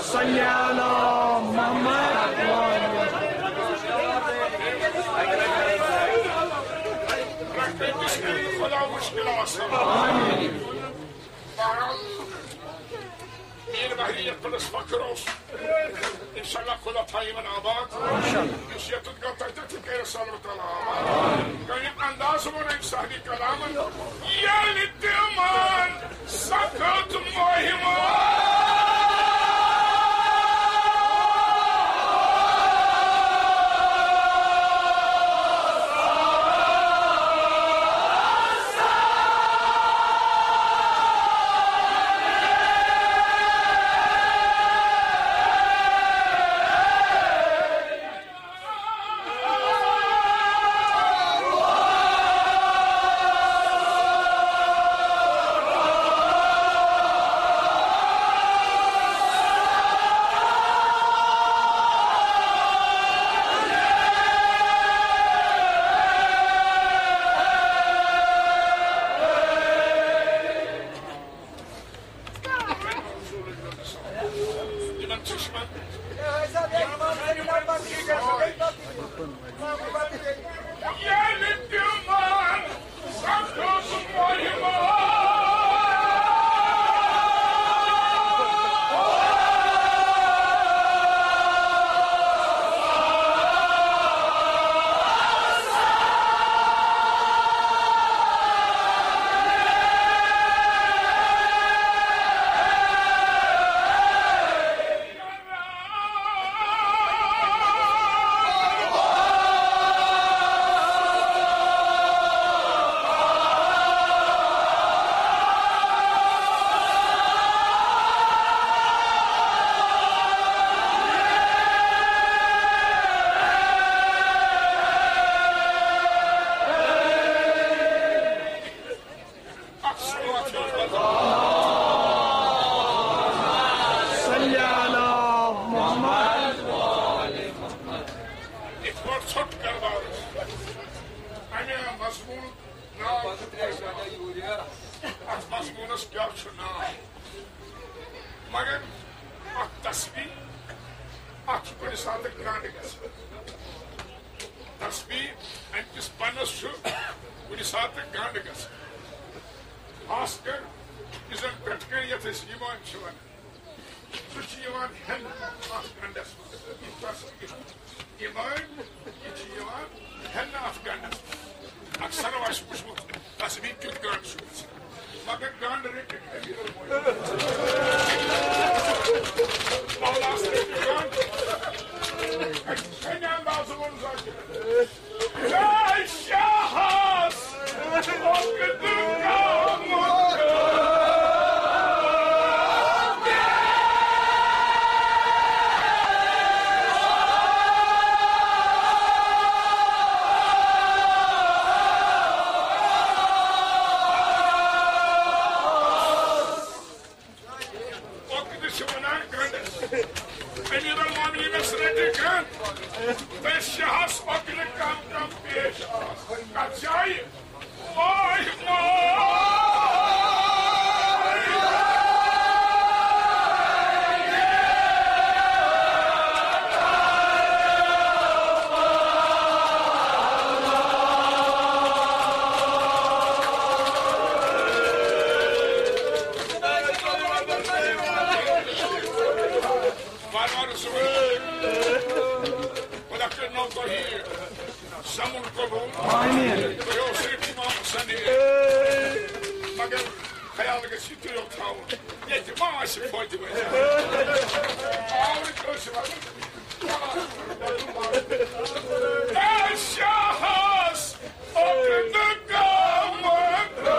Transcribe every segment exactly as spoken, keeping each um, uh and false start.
صلی علی محمد۔ خدا مشکل آسان۔ بہرحال، میر بحری یتھ پٮ۪ٹھ اَسہِ فخر اوس، انشاءاللہ خدا تھایہِ یِمن آباد۔ یُس یتھ گوٚو تتہِ تہِ کٔرِو سلامت آباد۔ کمہِ انداز ووٚن أمۍ صاحبِ کلامن، ییٚلہِ تِمن سخت مہمہ۔ یِمن چشمن۔ ییٚلہِ تِمن سخت مہمہ۔ صلی علی محمد۔ یِتھ پٲٹھۍ ژھوٚٹ کربارس۔ اَمہِ مضموٗنُک ناو چھُ، اَتھ مضموٗنس کیٛاہ چھُ ناو؟ مگر اَتھ تسبیح، اَتھ چھُ کُنہِ ساتہٕ گنٛڈ گژھان۔ تسبیح اَمہِ کِس پنس چھُ کُنہِ ساتہٕ گنٛڈ گژھان۔ خاص کر یُس زن پٮ۪ٹھٕ کنہِ یتھ أسۍ ایمان چھِ ونان، سُہ چھُ یِوان ہٮ۪نہٕ اَتھ گنٛڈس منٛز۔ ایمان، یہِ چھُ یِوان ہٮ۪نہٕ اَتھ گنٛڈس منٛز۔ اکثر آسہِ وُچھمُت تسبیح کیُتھ گنٛڈ چھُ گژھان۔ مگر گنٛڈ رٔٹِتھ أمیٖر المومنیٖن۔ مولاہس رٔٹِتھ گنٛڈ۔ کَمہِ اندازٕ ووٚن ذاکر؟ اے شاہس اوٚکدٕ کامُت۔ اوٚکدٕ چھِ وَنان گنٛڈَس۔ أمیٖر المومنیٖنَس رٔٹہِ گنٛڈ۔ تہٕ شاہَس اوٚکدٕ کم کم پیش آس۔ کَتھ جایہِ؟ واے واے۔ وارٕ وارٕ صُبحٲے۔ خۄدا کٔرِنو تۄہہِ زمُن قبوٗل۔ آمین۔ تۄہہِ اوس صرف امام حسن یہِ۔ مگر خیال گژھِ یہِ تُلو تھاوُن۔ ییٚتہِ ما آسہِ فوتہِ وۄنۍ؟ آورٕ کٲنٛسہِ وَنُن۔ اے شاہس اوٚکدٕ کامُت۔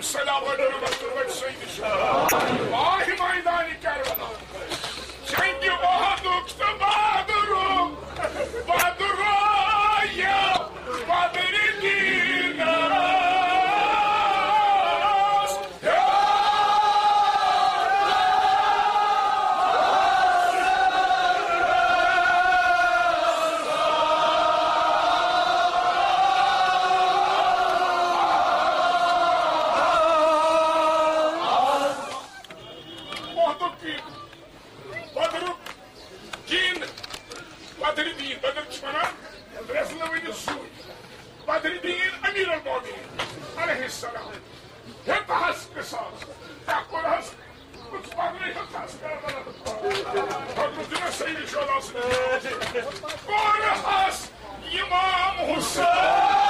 صلوات رحمت سید شاہ۔ واہ میدان کربلا۔ جنگِ احدُک تہٕ بدرُک، بدرایہِ بدرِ دیٖنَس۔ احدُک دیٖن، بدرُک دیٖن، بدرِ دیٖن، بدر چھِ وَنان رَزنہٕ ؤنِتھ زوٗ۔ بدرِ دیٖن امیر المومنین علیہ السلام ہیوٚتہَس قصاص، یا کوٚرہَس، کُس بدرِ ہیوٚتہَس کربلا۔ حضرت سید شہدا سٕنٛدِ کوٚرہَس امام حسین۔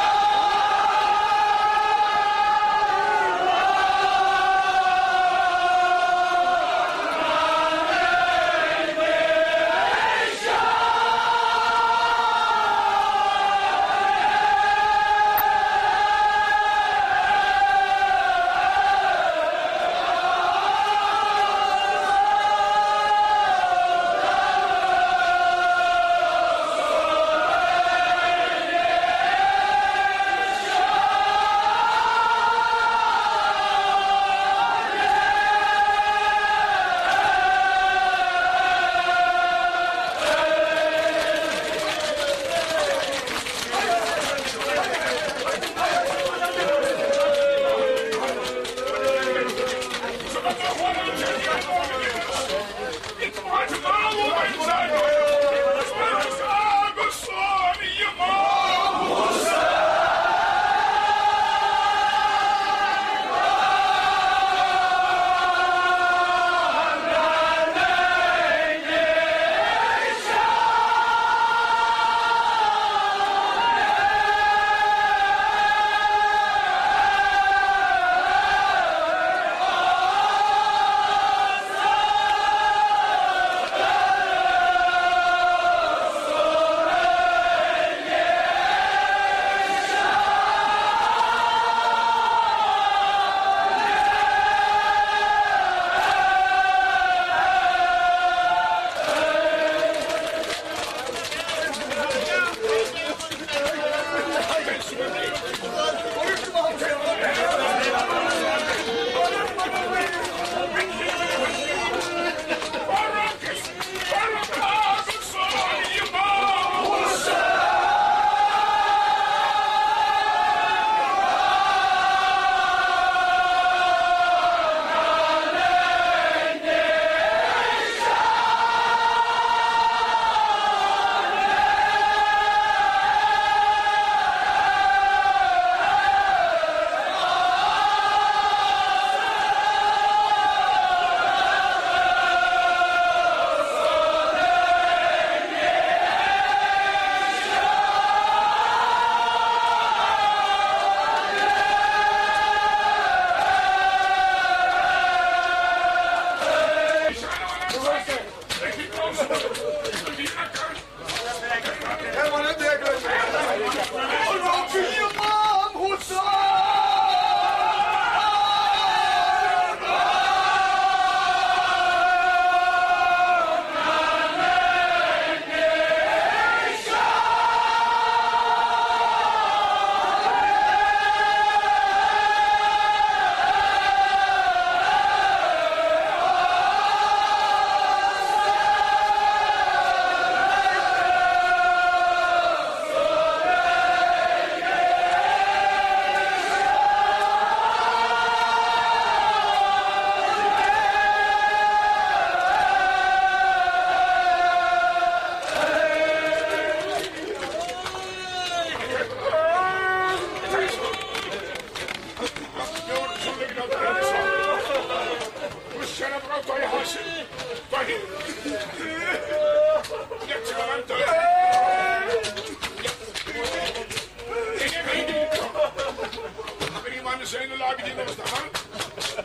اگر امام زین العابدین اوس دپان،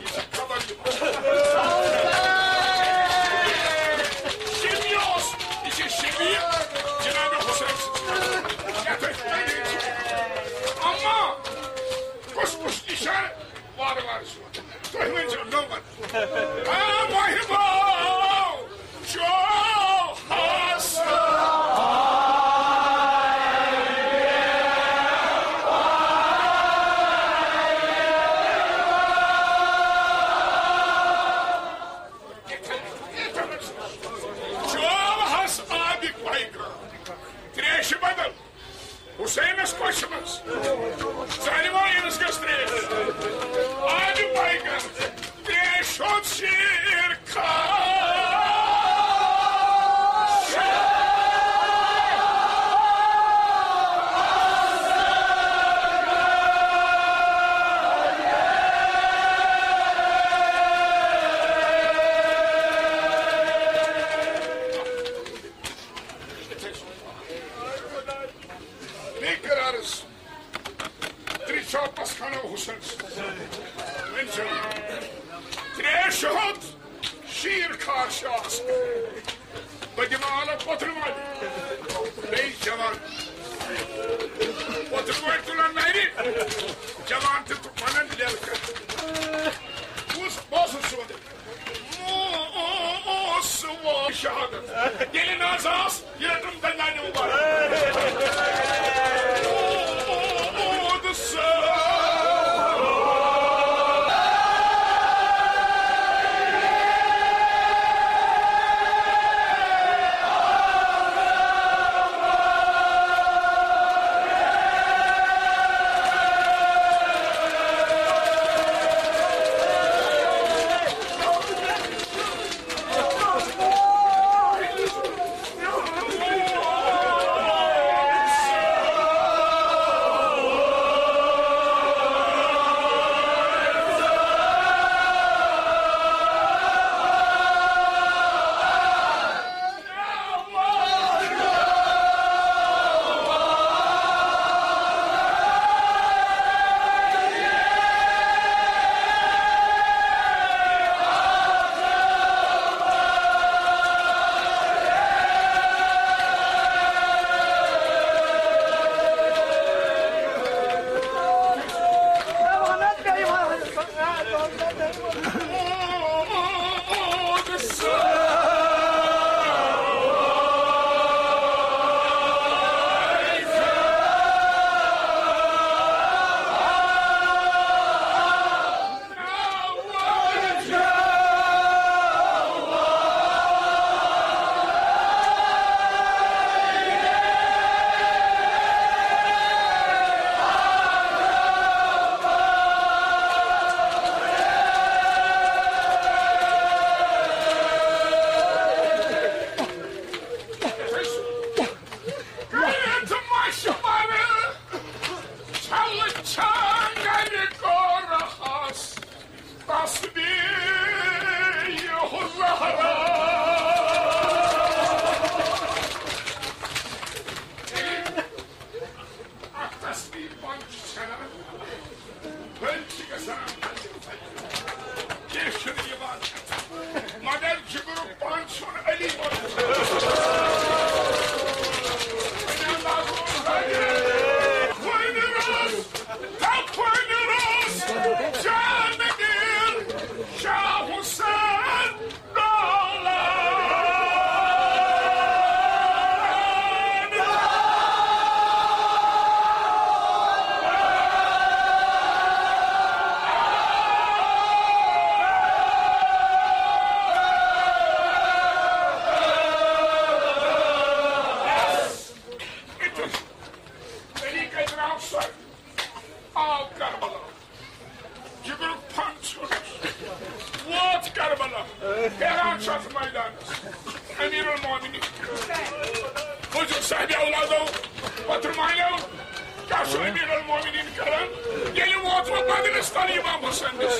یہِ چھِ خبر یہِ۔ شبیہ اوس، یہِ چھِ شبیہ جناب حسین سٕنٛز۔ یتھ أسۍ پنٕنۍ چھِ۔ اما کُس کُس نشان وارٕ وارٕ تُہۍ ؤنۍزیو نومَن۔ آ، مۄہِبو، چو ہس۔ چو ہس آبِ پیغام۔ تریشہِ بدل حسینس کۄچھِ منٛز۔ ظالمو، أمِس گٔژھ تریش۔ آبِ پیغام۔ تریش ہُنٛد شیٖر کھا۔ بیٚیہِ کٔر عرض، ترٛےٚ چاپس کھنو حسن۔ وۄنۍ چھُ ترٛےٚ شہد شیٖر خاص شاس۔ بہٕ دِمہٕ آلو پوتھرِ والہِ۔ بیٚیہِ جوان۔ پوتھرِ وٲلۍ تُلان نرِ۔ جوان تہِ تُہ-، وَنان لٮ۪ل کر۔ بوز، بوز سون۔ اوس وۄنۍ شہادت۔ ییٚلہِ نہٕ حظ آس، یہِ رٔٹٕم دنٛدانہِ مُبارک۔ اوس۔ کٔرِتھ مشورٕ، چھلہٕ چھانٛگرِ کوٚرہَس تسبیح زہرا۔ اکھ تسبیح پنٛچ چھِ ژھٮ۪نان، بٔلۍ چھِ گژھان پھلہِ پھلہِ۔ کینٛہہ چھُنہٕ یِوان۔ مگر جگرُک پن چھُن علی بن۔ وۄنۍ روز، دپ وۄنۍ روز، جان دِل، شاہ حسین۔ علی کتہِ درٛاو سۄ؟ آو کربلا۔ جگرُک پھن ژھیوٚنُس۔ ووت کربلا۔ حیران چھُ اتھ میدانس۔ امیر المومنین۔ حضور صاحب اولادو، پتھر مانیو، کیٛاہ چھُ امیر المومنین کران؟ ییٚلہِ ووت وۄنۍ بدنس تل امام حسینس۔